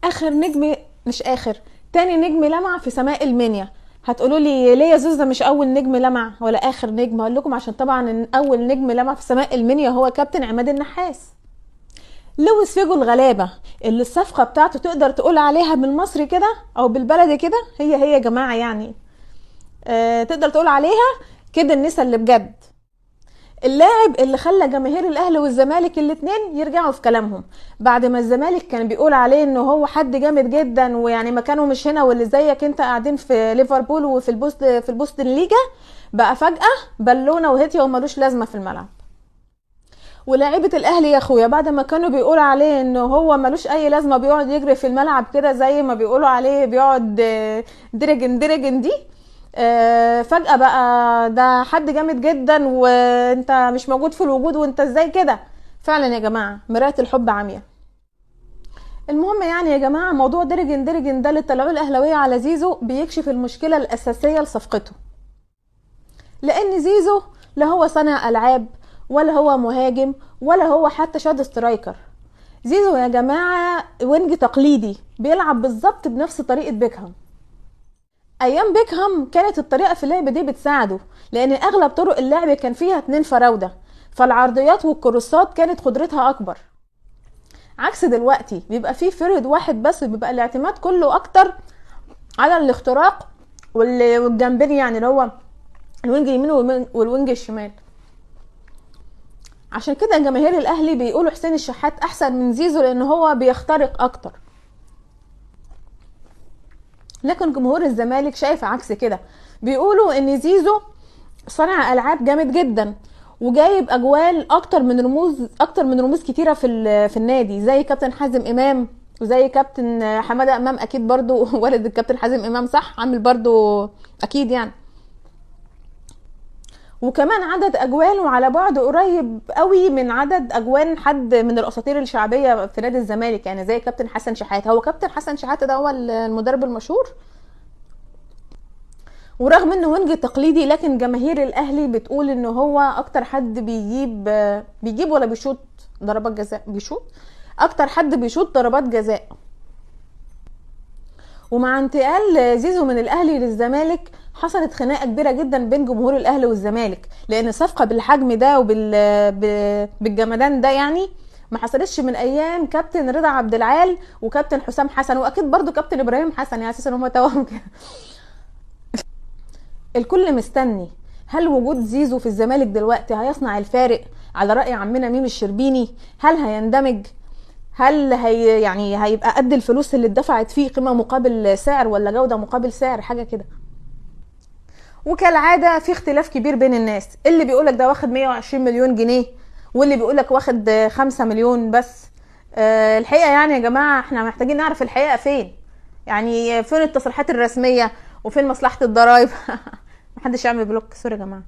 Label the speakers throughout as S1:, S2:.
S1: اخر نجم، مش اخر، تاني نجم لمع في سماء المنيا. هتقولوا لي ليه يا زوز ده مش اول نجم لمع ولا اخر نجم؟ هقول لكم عشان طبعا ان اول نجم لمع في سماء المنيا هو كابتن عماد النحاس. لويس فيجو الغلابة اللي الصفقة بتاعته تقدر تقول عليها بالمصري كده او بالبلدي كده، هي هي يا جماعة يعني تقدر تقول عليها كده النسا اللي بجد. اللاعب اللي خلى جماهير الاهلي والزمالك الاتنين يرجعوا في كلامهم بعد ما الزمالك كان بيقول عليه انه هو حد جامد جدا ويعني مكانه مش هنا، واللي زيك انت قاعدين في ليفربول وفي البوست الليجا، بقى فجأة بالونه وهتيا وملوش لازمه في الملعب. ولاعيبه الاهلي يا اخويا بعد ما كانوا بيقولوا عليه انه هو ملوش اي لازمه، بيقعد يجري في الملعب كده زي ما بيقولوا عليه بيقعد درجن درجن دي، فجأة بقى ده حد جامد جدا وانت مش موجود في الوجود وانت ازاي كده. فعلا يا جماعة مراية الحب عمياء. المهم يعني يا جماعة موضوع درجن درجن ده اللي طلعوه الاهلاوية على زيزو بيكشف المشكلة الأساسية لصفقته، لأن زيزو لا هو صانع ألعاب ولا هو مهاجم ولا هو حتى shadow striker. زيزو يا جماعة wing تقليدي بيلعب بالظبط بنفس طريقة بيكهام. ايام بيكهام كانت الطريقة في اللعب دي بتساعده، لان اغلب طرق اللعب كان فيها 2 فراوده، فالعرضيات والكروسات كانت قدرتها اكبر. عكس دلوقتي بيبقى فيه فرد واحد بس، بيبقى الاعتماد كله اكتر على الاختراق والجنبين، يعني اللي هو ال wing اليمين وال wing الشمال. عشان كده جماهير الاهلي بيقولوا حسين الشحات احسن من زيزو لان هو بيخترق اكتر. لكن جمهور الزمالك شايف عكس كده، بيقولوا ان زيزو صانع العاب جامد جدا وجايب اجوال اكتر من رموز كتيرة في النادي، زي كابتن حازم امام وزي كابتن حمادة امام، اكيد برضو والد الكابتن حازم امام صح، عامل برضو اكيد يعني. وكمان عدد اجوانه على بعد قريب قوي من عدد اجوان حد من الاساطير الشعبية في نادي الزمالك، يعني زي كابتن حسن شحاته. هو كابتن حسن شحاته ده هو المدرب المشهور، ورغم انه wing تقليدي لكن جماهير الاهلي بتقول ان هو اكتر حد بيجيب ولا بيشوط ضربات جزاء، بيشوط اكتر حد بيشوط ضربات جزاء. ومع انتقال زيزو من الاهلي للزمالك حصلت خناقه كبيرة جدا بين جمهور الاهلي والزمالك، لان صفقة بالحجم ده وبالجمدان ده يعني ما حصلتش من ايام كابتن رضا عبد العال وكابتن حسام حسن، واكيد برضو كابتن ابراهيم حسن، يعني اساسا هم توأم كده. الكل مستني هل وجود زيزو في الزمالك دلوقتي هيصنع الفارق على راي عمنا ميم الشربيني؟ هل هيندمج؟ هل هي يعني هيبقى قد الفلوس اللي اتدفعت فيه قيمة مقابل سعر ولا جوده مقابل سعر، حاجة كده. وكالعادة في اختلاف كبير بين الناس، اللي بيقولك ده واخد 120 مليون جنيه واللي بيقولك واخد 5 مليون بس. الحقيقة يعني يا جماعة احنا محتاجين نعرف الحقيقة فين، يعني فين التصريحات الرسمية وفين مصلحة الضرايب. محدش يعمل block، sorry يا جماعة.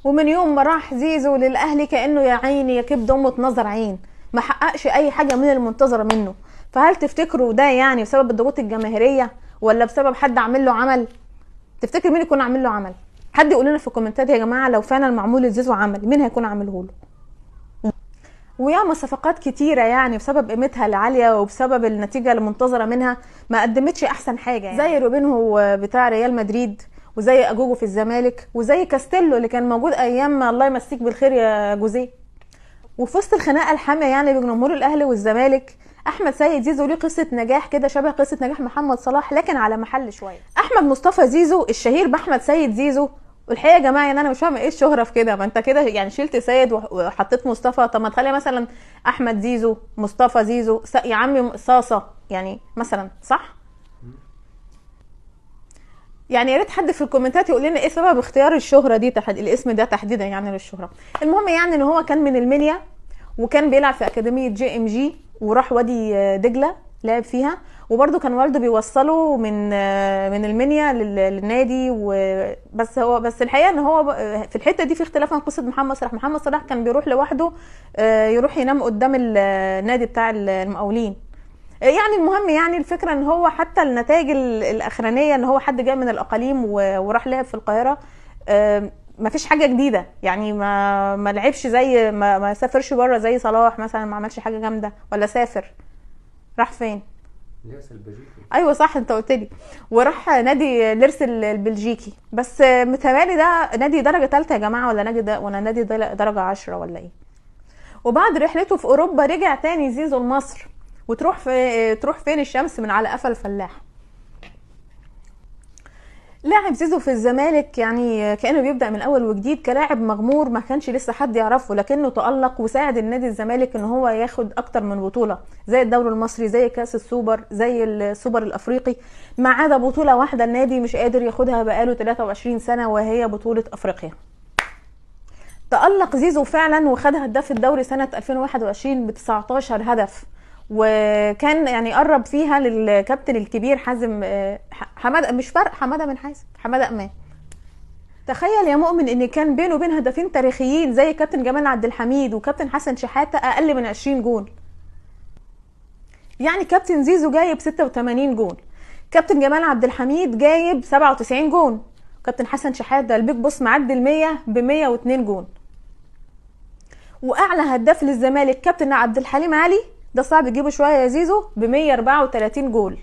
S1: ومن يوم ما راح زيزو للاهلي كانه يا عيني يا كبد امه نظر عين، ما حققش اي حاجة من المنتظره منه. فهل تفتكروا ده يعني بسبب الضغوط الجماهيرية ولا بسبب حد عامل له عمل؟ تفتكر مين يكون عامل له عمل؟ حد يقول لنا في الكومنتات يا جماعة لو فعلا معمول لزيزو عمل، مين هيكون عامله له؟ وياما صفقات كتيرة يعني بسبب قيمتها العالية وبسبب النتيجة المنتظره منها ما قدمتش احسن حاجة، يعني زي روبينهو بتاع ريال مدريد، وزي اجوجو في الزمالك، وزي كاستيلو اللي كان موجود ايام الله يمسيك بالخير يا جوزيه. وفي وسط الخناقة الحامية يعني بين جمهور الاهلي والزمالك، احمد سيد زيزو ليه قصة نجاح كده شبه قصة نجاح محمد صلاح لكن على محل شوية. احمد مصطفى زيزو الشهير باحمد سيد زيزو، والحقيقة يا جماعة يعني انا مش فاهمه ايه الشهرة في كده، ما انت كده يعني شلت سيد وحطيت مصطفى، طب ما تخلي مثلا احمد زيزو، مصطفى زيزو، يا عمي صاصه يعني مثلا، صح؟ يعني يا ريت حد في الكومنتات يقول لنا ايه سبب اختيار الشهرة دي الاسم ده تحديدا يعني للشهره. المهم يعني ان هو كان من المنيا وكان بيلعب في اكاديمية GMG وراح وادي دجله لعب فيها، وبرده كان والده بيوصله من المنيا للنادي. وبس هو بس الحقيقة ان هو في الحتة دي في اختلاف عن قصة محمد صلاح. محمد صلاح كان بيروح لوحده، يروح ينام قدام النادي بتاع المقاولين يعني. المهم يعني الفكرة ان هو حتى النتائج الاخرانية ان هو حد جاي من الاقاليم وراح لعب في القاهرة، ما فيش حاجة جديدة يعني، ما لعبش زي ما سافرش بره زي صلاح مثلا، ما عملش حاجة جامدة ولا سافر. راح فين؟
S2: ليرس البلجيكي.
S1: ايوه صح، انت قلت لي. وراح نادي ليرس البلجيكي، بس متهيألي ده نادي درجه ثالثة يا جماعة، ولا نادي ده ولا نادي درجه 10 ولا ايه. وبعد رحلته في اوروبا رجع تاني زيزو لمصر، وتروح في تروح فين الشمس من على قفا الفلاح. لاعب زيزو في الزمالك يعني كانه بيبدا من اول وجديد كلاعب مغمور ما كانش لسه حد يعرفه، لكنه تالق وساعد النادي الزمالك ان هو ياخد اكتر من بطوله، زي الدوري المصري، زي كاس السوبر، زي السوبر الافريقي، ما عدا بطوله واحدة النادي مش قادر ياخدها بقاله 23 سنة، وهي بطوله افريقيا. تألق زيزو فعلا وخد هداف الدوري سنة 2021 ب 19 هدف، وكان يعني قرب فيها للكابتن الكبير حازم حمادة، مش فرق حمادة من حازم، حمادة امام. تخيل يا مؤمن ان كان بينه وبين هدافين تاريخيين زي كابتن جمال عبد الحميد وكابتن حسن شحاته اقل من 20 جون. يعني كابتن زيزو جايب 86 جون، كابتن جمال عبد الحميد جايب 97 جون، كابتن حسن شحاته ال big boss معدي ال 100 ب 102 جون. واعلى هداف للزمالك كابتن عبد الحليم علي، ده صعب تجيبه شوية يا زيزو، ب 134 جول.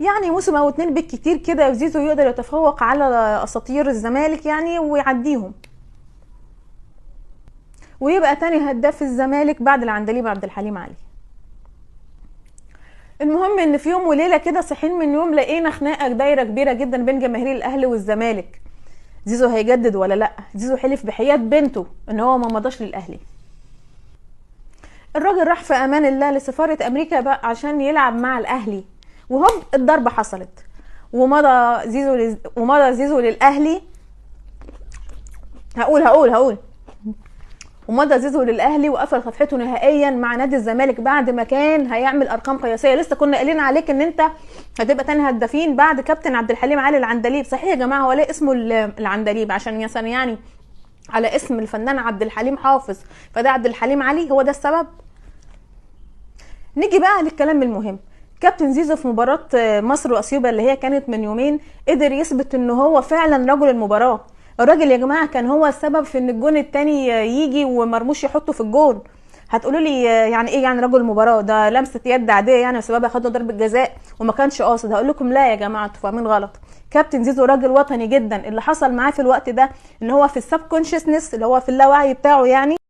S1: يعني موسم او اتنين بالكتير كده زيزو يقدر يتفوق على اساطير الزمالك يعني ويعديهم، ويبقى تاني هداف الزمالك بعد العندليب عبد الحليم علي. المهم ان في يوم وليلة كده صحيين من يوم لقينا خناقه دايرة كبيرة جدا بين جماهير الاهلي والزمالك، زيزو هيجدد ولا لا؟ زيزو حلف بحياة بنته ان هو ما مضاش للاهلي. الراجل راح في امان الله لسفاره امريكا بقى عشان يلعب مع الاهلي، وهوب الضربة حصلت، ومضى زيزو للاهلي. هقول هقول هقول ومضى زيزو للاهلي وقفل صفحته نهائيا مع نادي الزمالك بعد ما كان هيعمل ارقام قياسية. لسه كنا قايلين عليك ان انت هتبقى تاني هدافين بعد كابتن عبد الحليم علي العندليب. صحيح يا جماعة، هو ليه اسمه العندليب؟ عشان مثلا يعني على اسم الفنان عبد الحليم حافظ، فده عبد الحليم علي، هو ده السبب. نيجي بقى للكلام المهم. كابتن زيزو في مباراة مصر واثيوبيا اللي هي كانت من يومين قدر يثبت ان هو فعلا رجل المباراة. الراجل يا جماعة كان هو السبب في ان الجون التاني يجي ومرموش يحطه في الجون. هتقولوا لي يعني ايه يعني رجل المباراة؟ ده لمسه يد عادية يعني وسببها خدوا ضربه جزاء وما كانش قاصد. هقول لكم لا يا جماعة، انتوا فاهمين غلط. كابتن زيزو راجل وطني جدا. اللي حصل معاه في الوقت ده ان هو في ال subconsciousness اللي هو في اللاوعي بتاعه يعني